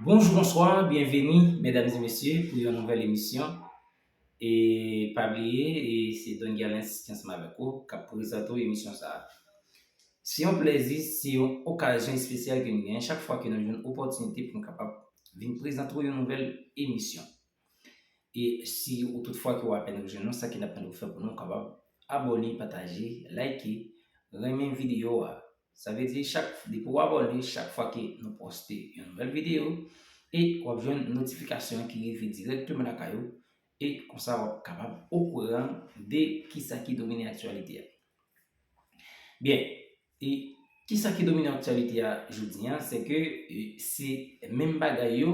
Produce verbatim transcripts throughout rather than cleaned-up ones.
Bonjou, bonswa, byenveni, medam e mesye, pou yon nouvèl emisyon. E pa bliye, e se Don Guy Alain ki ansanm avèk ou k ap prezante w emisyon sa a. Se yon plèzi, se yon okazyon espesyal ke nou genyen chak fwa ke nou jwenn opòtinite pou nou kapab vin prezante w yon nouvèl emisyon. E si ou tout fwa ke w apèn ap jwenn nou, sa ki n ap mande w fè pou nou, w kapab abòne, pataje, like, renmen videyo a. Sa vle di, chak, depi w abòne, chak fwa ke nou poste yon nouvèl videyo, e w ap jwenn notifikasyon ki rive dirèkteman lakay ou, e konsa w ap kapab okouran de kisa ki domine aktyalite a. Byen, e kisa ki domine aktyalite a jodi a, se ke, e, se menm bagay yo,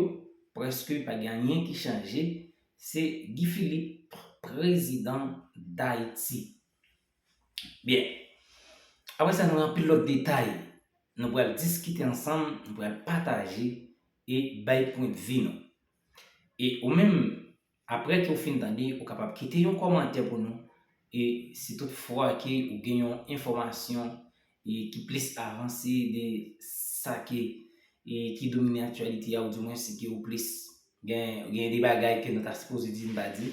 prèske pa gen anyen ki chanje, se Guy Philippe, prezidan Dayiti. Byen, apre sa, nou gen anpil lòt detay. Nou pral diskite ansanm, nou pral pataje e bay pwendvi nou. E ou menm, apre ke w fin tande, ou kapab kite yon kòmantè pou nou. E si tout fwa ke ou gen yon enfòmasyon e ki plis avanse de sa ke, e ki domine aktyalite a, oudimwen si ke ou plis gen, gen de bagay ke nou ta sipoze di, n pa di,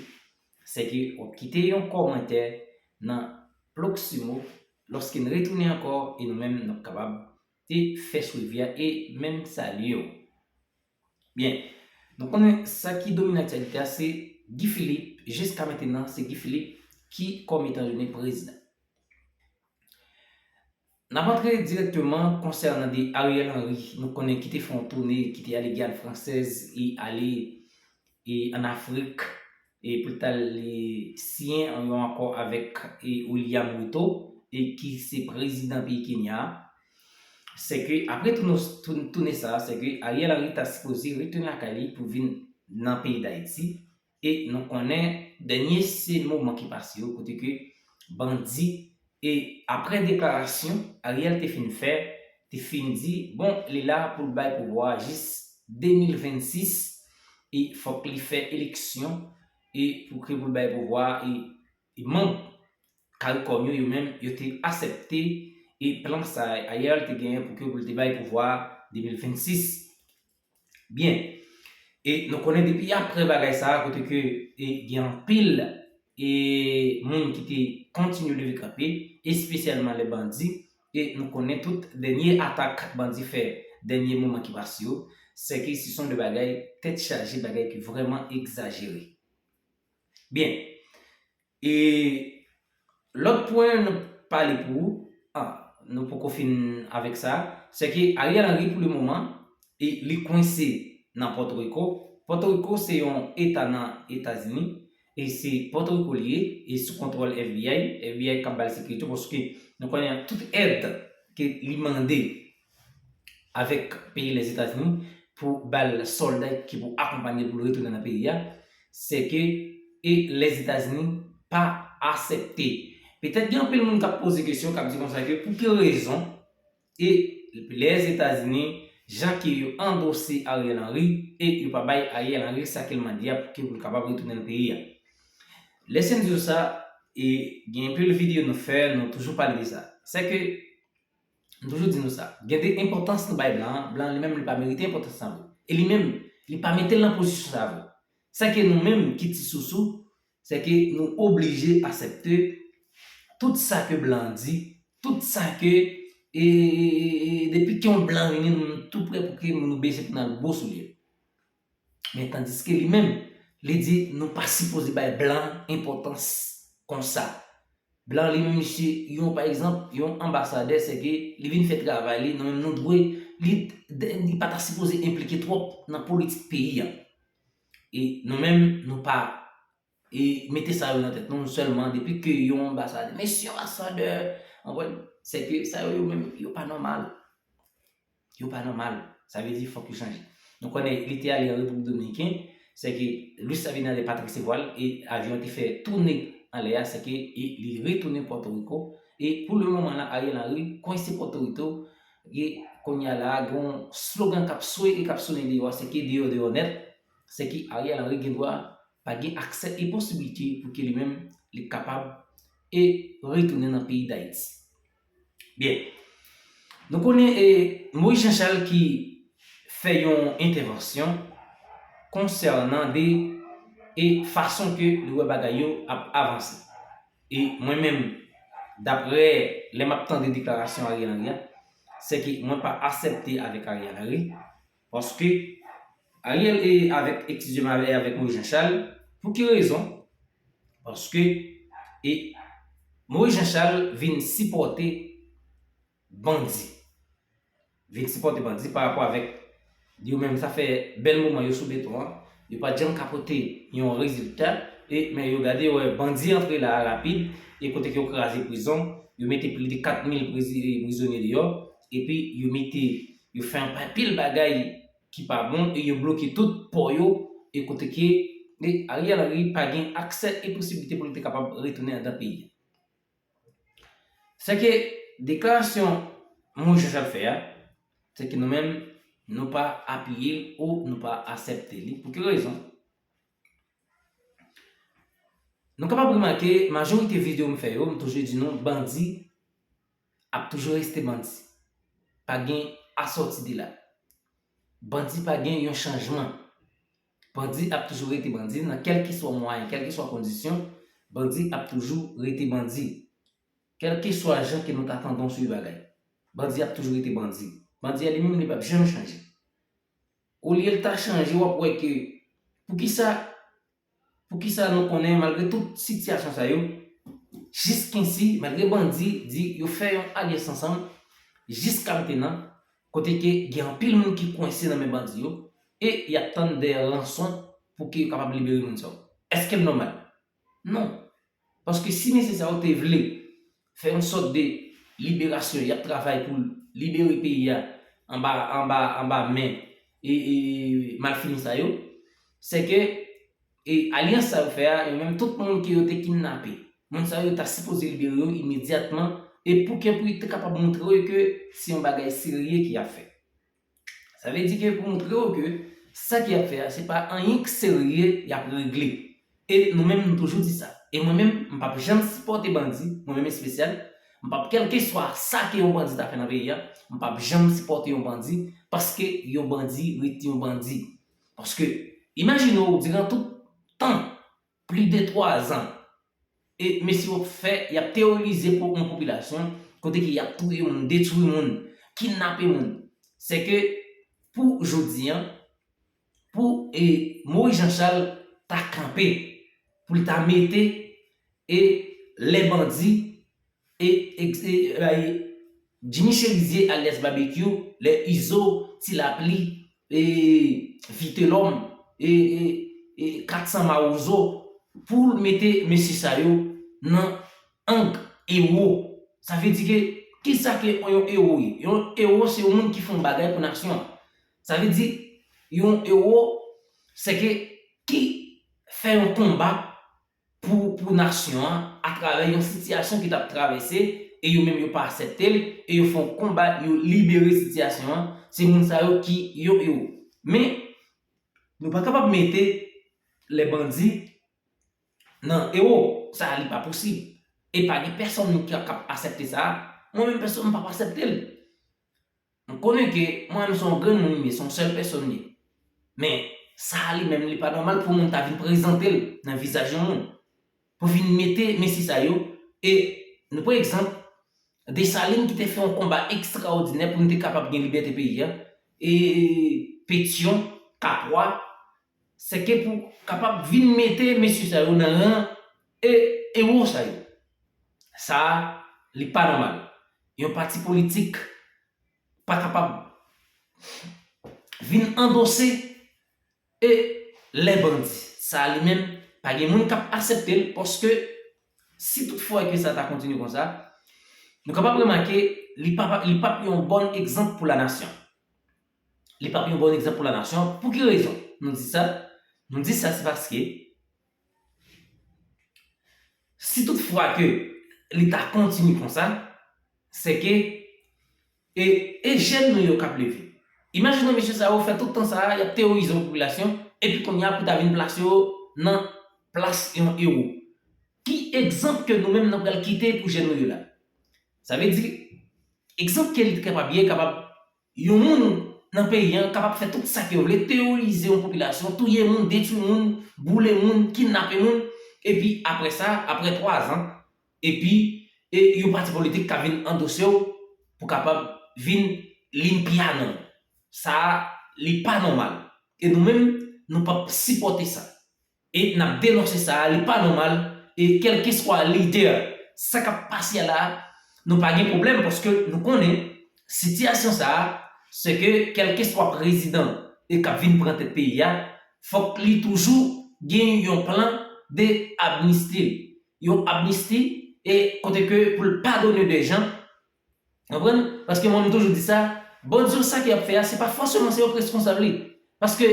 se ke w ap kite yon kòmantè nan Proximo. Lòske n retounen ankò, e nou menm, n ap kapab te fè swivi a e menm salye w. Byen, nou konnen sa ki domine aktyalite a, se Guy Philippe, jiska mentenan, se Guy Philippe ki kòm etan done prezidan. N ap antre dirèkteman konsènan de Ariel Henry, nou konnen ki te fè yon toune, ki te ale Giyàn Fransèz, e ale, e ann Afrik, e pou l t al, e, siyen yon akò avèk, e, William Ruto, e ki se prezidan peyi Kenya a. Se ke, apre toune, toune, toune sa a, se ke Ariel Henry ta sipoze retounen lakay li pou vin nan peyi Dayiti. E nou konnen dènye se moman ki pase yo, kote ke bandi, e apre deklarasyon Ariel te fin fè, te fin di, bon, li la pou l bay pouvwa a jis de mil vennsis, e fòk li fè eleksyon, e pou ke pou l bay pouvwa a, e, e manm CARICOM yo, yo menm, yo te aksepte, e plan sa a Ariel te genyen pou ke pou l te bay pouvwa a de mil vennsis. Byen. E nou konnen depi apre bagay sa a, kote ke, e, gen anpil, e, moun ki te kontinye leve kanpe, espesyalman lè bandi, e nou konnen tout dènye atak bandi fè dènye moman ki pase yo, se ke se son de bagay tèt chaje, bagay ki vrèman egzajere. Byen. E lòt pwen nou pale pou ou, ah, nou poko fin avèk sa, se ke Ariel Henry pou le moman, e li kwense nan Pòtoriko. Pòtoriko se yon eta nan Etazini, e se Pòtoriko li ye, e sou kontwòl F B I, F B I k ap ba l sekirite, paske nou konnen tout èd ke li mande avèk peyi Lèzetazini pou ba l sòlda ki pou akonpanye l pou l retounen nan peyi a, se ke e Lèzetazini pa aksepte. Petèt gen anpil moun k ap poze kesyon, k ap di konsa ke pou ki rezon e Lèzetazini, jan ke yo andose Ariel Henry, e yo pa bay Ariel Henry sa ke l mande a pou ke pou l kapab retounen nan peyi a. Lè se m di w sa, e gen anpil videyo nou fè, nou toujou pale de sa. Se ke M toujou di nou sa. Gen de enpòtans nou bay blan an, blan an li menm li pa merite enpòtans sa vre. E li menm, li pa mete l nan pozisyon sa vre. Sa ke nou menm ki ti sousou, se ke nou oblije aksepte tout sa ke blan an di, tout sa ke, e, e, e, e, depi ke yon blan vini, nou tou prè pou ke nou bese pou n al bo sou li. Men tandiske li menm, li di nou pa sipoze bay blan enpòtans konsa. Blan li menm, misye, yon, pa egzanp, yon anbasadè, se ke li vin fè travay li, nou menm nou dwe, li, li pa ta sipoze enplike twòp nan politik peyi a. E nou menm, nou pa, e mete sa yo nan tèt nou, sèlman depi ke yon anbasadè, mesye anbasadè, w konprann, se ke sa yo, yo menm, yo pa nòmal. Yo pa nòmal. Sa vle di fòk yo chanje. Nou konnen li te ale an Repiblik Dominiken, se ke Luis Abinader pa t resevwa l e avyon an te fè tounen anlè a, se ke e li retounen Pòtoriko. E pou le moman la, Ariel Henry kwense Pòtoriko, e kounye a la, gen yon slogan k ap swe e k ap sonnen deyò a, se ke deyò, deyò nèt, se ke Ariel Henry gen dwa pa gen aksè e posiblite pou ke li menm li kapab e retounen nan peyi Dayiti. Byen. Nou konnen e Moïse Jean Charles ki fè yon entèvansyon konsènan de e fason ke li wè bagay yo ap avanse. E mwen menm, daprè lè m ap tande deklarasyon Ariel Henry a, se ke mwen pa aksepte avèk Ariel Henry, paske Ariel e avèk, excusez-moi, e avèk Moïse Jean Charles, pou ki rezon? Paske e Moïse Jean Charles vin sipòte bandi. Vin sipòte bandi pa rapò avèk yo menm, sa fè bèl moman yo sou beton an, yo pa t janm ka pote yon rezilta, e men yo gade, yo wè bandi antre la a rapid, e kote ke yo kraze prizon, yo mete plis de kat mil prizi-, prizonye deyò, epi yo mete, yo fè anpil bagay ki pa bon, e yo bloke tout pò yo, e kote ke e Ariel Henry pa gen aksè e posiblite pou li te kapab retounen andan peyi. Se ke deklarasyon Moïse Jean Charles fè a, se ke nou menm, nou pa apiye l ou nou pa aksepte li. Pou ki rezon? Nou kapab remake, majorite videyo m fè yo, m toujou di nou, bandi ap toujou rete bandi. Pa gen asòti de la. Bandi pa gen yon chanjman. Bandi ap toujou rete bandi nan kèlkeswa mwayen, kèlkeswa kondisyon, bandi ap toujou rete bandi. Kèlkeswa jan ke nou ta tande yon seri bagay, bandi ap toujou rete bandi. Bandi a li menm, li p ap janm chanje. Olye l ta chanje, w ap wè ke poukisa, poukisa nou konnen, malgre tout sitiyasyon sa yo, jiskensi, malgre bandi di yo fè yon alyans ansanm, jiskametenan, kote ke gen anpil moun ki kwense nan men bandi yo, e y ap tann dèyè ranson pou ke yo kapab libere moun sa yo. Èske l nòmal? Non. Paske si mesye sa yo te vle fè yon sòt de liberasyon, y ap travay pou libere peyi a anba, anba, anba men e, e malfini sa yo, se ke e alyans sa yo fè a, yo menm tout moun ke yo te kidnape, moun sa yo ta sipoze libere yo imedyatman, e pou ke pou yo te kapab montre yo ke se yon bagay serye ke y ap fè. Sa vle di ke pou montre yo ke sa ke y ap fè a, se pa anyen k serye y ap regle. E nou menm, nou toujou di sa. E mwen menm, m p ap janm sipòte bandi, mwen menm espesyal, m p ap, kèlkeswa sa ke yon bandi ta fè nan peyi a, m p ap janm sipòte yon bandi, paske yon bandi rete yon bandi. Paske, imajine w, diran tout tan, plis de twa zan, e mesye yo fè, y ap teworize pou yon popilasyon, kote ke y ap touye moun, detwi moun, kidnape moun. Se ke pou jodi a, pou e Moïse Jean Charles ta kanpe, pou l ta mete e lè bandi e, e, e, e Jimmy Cherizier alyas Babekyou, lè Izo, Ti Lapli, e Vitelòm, e, e, e kat san Mawozo, pou l mete mesye sa yo nan ang ewo. Sa vle di ke, kisa ke yon ewo ye? Yon ewo se yon moun ki fè yon bagay pou nasyon an. Sa vle di, yon ewo, se ke ki fè yon konba pou, pou nasyon an atravè yon sitiyasyon ki t ap travèse, e yo menm yo pa aksepte l, e yo fè yon konba, yo libere sitiyasyon an, se moun sa yo ki yon ewo. Men, nou pa kapab mete lè bandi nan ewo, sa a li pa posib. E pa gen pèsonn ki k ap aksepte sa a. Mwen menm pèsonn, m p ap aksepte l. M konnen ke mwen menm se yon grenn moun m ye, se yon sèl pèsonn m ye. Men, sa a li menm, li pa nòmal pou moun ta vin prezante l nan vizaj yon moun. Pou vin mete mesye sa yo, e nou pran egzanp, Desalin ki te fè yon konba ekstraòdinè pou nou te kapab gen libète peyi a, e Petyon, Kapwa, se ke pou kapab vin mete mesye sa yo nan ran e ewo sa yo. Sa a, li pa nòmal. Yon pati politik pa kapab vin andose e lè bandi. Sa a li menm, pa gen moun k ap aksepte l, paske si tout fwa ke sa ta kontinye konsa, nou kapab remake, li pa, li p ap yon bon egzanp pou lanasyon. Li p ap yon bon egzanp pou lanasyon. Pou ki rezon nou di sa? Nou di sa, se paske si tout fwa ke li ta kontinye konsa, se ke e, e jèn nou yo k ap leve. Imajine w, mesye sa yo fè tout tan sa a, y ap teworize yon popilasyon, epi kounye a pou ta vin plase yo nan plas yon ewo. Ki egzanp ke nou menm nou pral kite pou jèn nou yo la? Sa vle di, egzanp ke li te kapab ye, kapab yon moun nan peyi an kapab fè tout sa ke yo vle, teworize yon popilasyon, touye moun, detwi moun, boule moun, kidnape moun, epi apre sa, apre twa zan, epi e yon pati politik ka vin andose w pou kapab vin limpia non. Sa a, li pa nòmal. E nou menm, nou p ap sipòte sa. E n ap denonse sa a, li pa nòmal. E kèlkeswa lidè, sa k ap pase a la, nou pa gen pwoblèm paske nou konnen sitiyasyon sa a, se ke kèlkeswa prezidan e k ap vin pran tèt peyi a, fòk li toujou gen yon plan de amnisti. Yon amnisti e kote ke pou l padone de jan, konprann? Paske mwen, m toujou di sa, bandi yo sa ke y ap fè a, se pa fòseman se yo k reskonsab li. Paske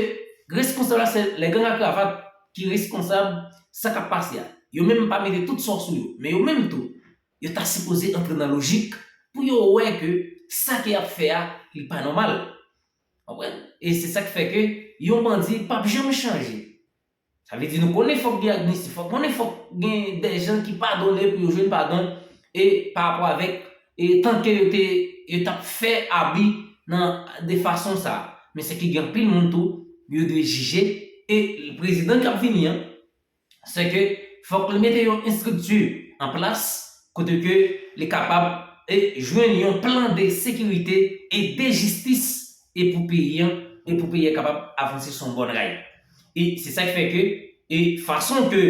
reskonsab la, se les gangs à cravate ki reskonsab sa k ap pase a. Yo menm pa mete tout sa sou yo, men yo menm tou, yo ta sipoze antre nan lojik pou yo wè ke sa ke y ap fè a, li pa nòmal. Konprann? E se sa k fè ke yon bandi p ap janm chanje. Sa vle di nou konnen fòk gen amnisti, fòk konnen fòk gen de jan ki padone pou yo jwenn padon, e pa rapò avèk e tan ke yo te, yo t ap fè abi nan de fason sa a. Men se ke gen anpil moun tou, yo dwe jije, e prezidan k ap vini an, se ke fòk li mete yon estrikti an plas kote ke li kapab e jwenn yon plan de sekirite e de jistis e pou peyi an, e pou peyi a kapab avanse sou yon bòn ray. E se sa k fè ke, e fason ke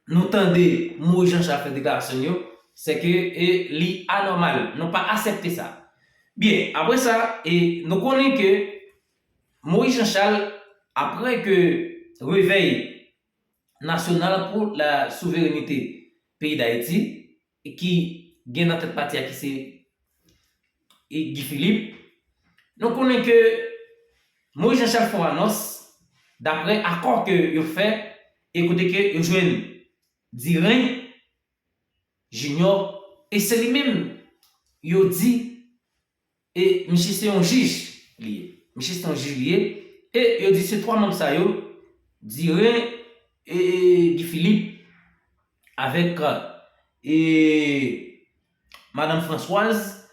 nou tande Moïse Jean Charles fè deklarasyon l yo, se ke e li anòmal. Nou pa aksepte sa. Byen, apre sa, e nou konnen ke Moïse Jean Charles, apre ke revèy nasyonal pou la souverènte peyi Dayiti, ki gen nan tèt pati a ki se e Guy Philippe, nou konnen ke Moïse Jean Charles fè yon anons, daprè akò ke yo fè, e kote ke yo jwenn Diren Junior, e se li menm yo di, e misye se yon jij li ye. Misye se yon jij li ye, e yo di se twa manm sa yo, Diren, e, e Guy Philippe, avèk e Madanm Françoise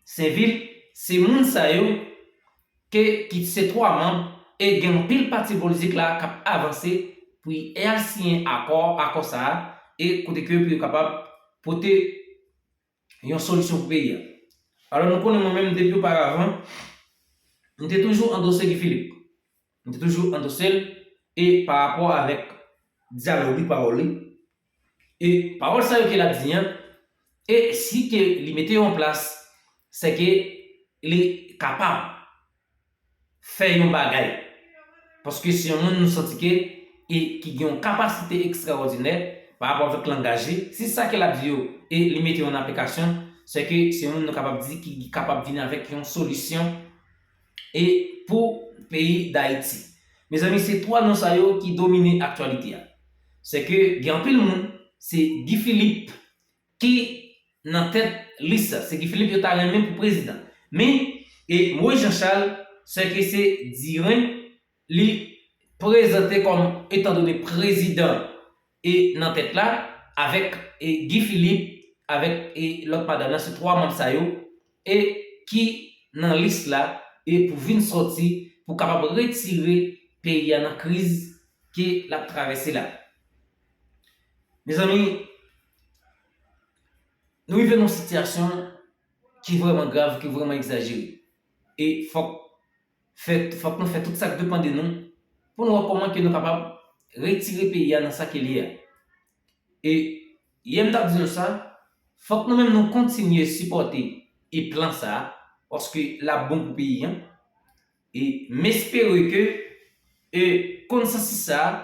Sainvil, se moun sa yo ke, ki se twa manm, e gen anpil pati politik la k ap avanse pou y al siyen akò, akò sa a, e kote ke pou yo kapab pote yon solisyon pou peyi a. Alò, nou konnen mwen menm, depi oparavan, m te toujou andose Guy Philippe. M te toujou andose l, e pa rapò avèk dyalòg li, pawòl li, e pawòl sa yo ke l ap di an, e si ke li mete yo an plas, se ke li kapab fè yon bagay. Paske se yon moun nou santi ke, e ki gen yon kapasite ekstraòdinè pa rapò avèk langaj li. Si sa ke l ap di yo, e li mete yo an aplikasyon, se ke se yon moun nou kapab di ki kapab vin avèk yon solisyon e pou peyi Dayiti. Mezanmi, se twa non sa yo ki domine aktyalite a. Se ke gen anpil moun, se Guy Philippe ki nan tèt lis la. Se Guy Philippe yo ta renmen pou prezidan. Men, e Moïse Jean Charles, se ke se Diren li prezante kòm, etandone prezidan e nan tèt la, avèk e Guy Philippe, avèk e lòt madanm nan, se twa manm sa yo, e ki nan lis la, e pou vin sòti, pou kapab retire peyi a nan kriz ke l ap travèse la. Mezanmi, nou rive nan yon sitiyasyon ki vrèman grav, ki vrèman egzajere. E fòk fè, fòk nou fè tout sa k depann de nou pou nou wè kòman ke nou kapab retire peyi a nan sa ke l ye a. E yè m t ap di nou sa, fòk nou menm nou kontinye sipòte e plan sa a, paske l ap bon pou peyi a. E m espere ke e konsansis sa a,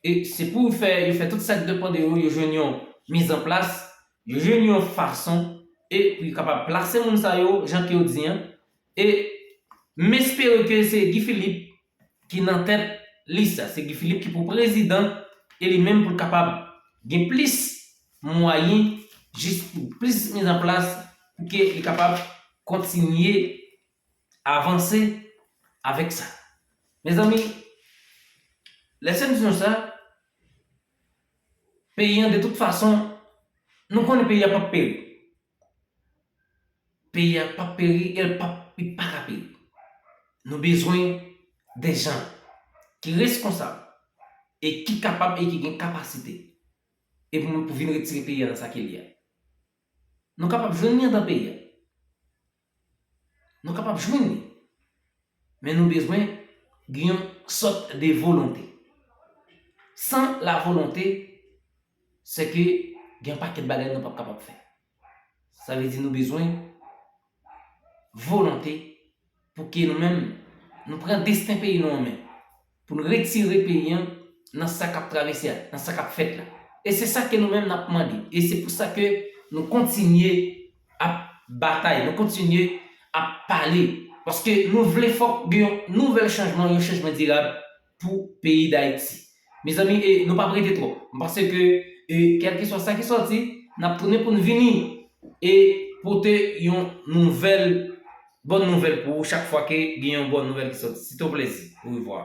e se pou yo fè, yo fè tout sa k depann de yo, yo jwenn yon mizanplas, yo jwenn yon fason, e pou yo kapab plase moun sa yo, jan ke yo di an. E m espere ke se Guy Philippe ki nan tèt lis sa, se Guy Philippe ki pou prezidan, e li menm pou l kapab gen plis mwayen, jis pou plis mizanplas, pou ke li kapab kontinye avanse avèk sa. Mezanmi, lè se m di nou sa, peyi an, de tout fason, nou konnen peyi a p ap peri. Peyi a p ap peri, e l p ap, li pa ka peri. Nou bezwen de jan ki reskonsab e ki kapab e ki gen kapasite e pou, pou vin retire peyi a nan sa ke li ye a. Nou kapab jwenn li anndan peyi a. Nou kapab jwenn li. Men nou bezwen gen yon sòt de volonte. San la volonte, se ke gen pakèt bagay nou p ap kapab fè. Sa vle di nou bezwen volonte pou ke nou menm, nou pran desten peyi nou an men, pou nou retire peyi an nan sa k ap travèse a, nan sa k ap fèt la. E se sa ke nou menm n ap mande. E se pou sa ke nou kontinye ap batay, nou kontinye ap pale. Paske nou vle fòk gen yon nouvèl chanjman, yon chanjman dirab pou peyi Dayiti. Mezanmi, e, nou p ap rete twòp. M panse ke, e, kèlkeswa sa ki sòti, n ap tounen pou n vini e pote yon nouvèl, bòn nouvèl pou ou chak fwa ke gen yon bòn nouvèl ki sòti. Se te yon plezi. Orevwa.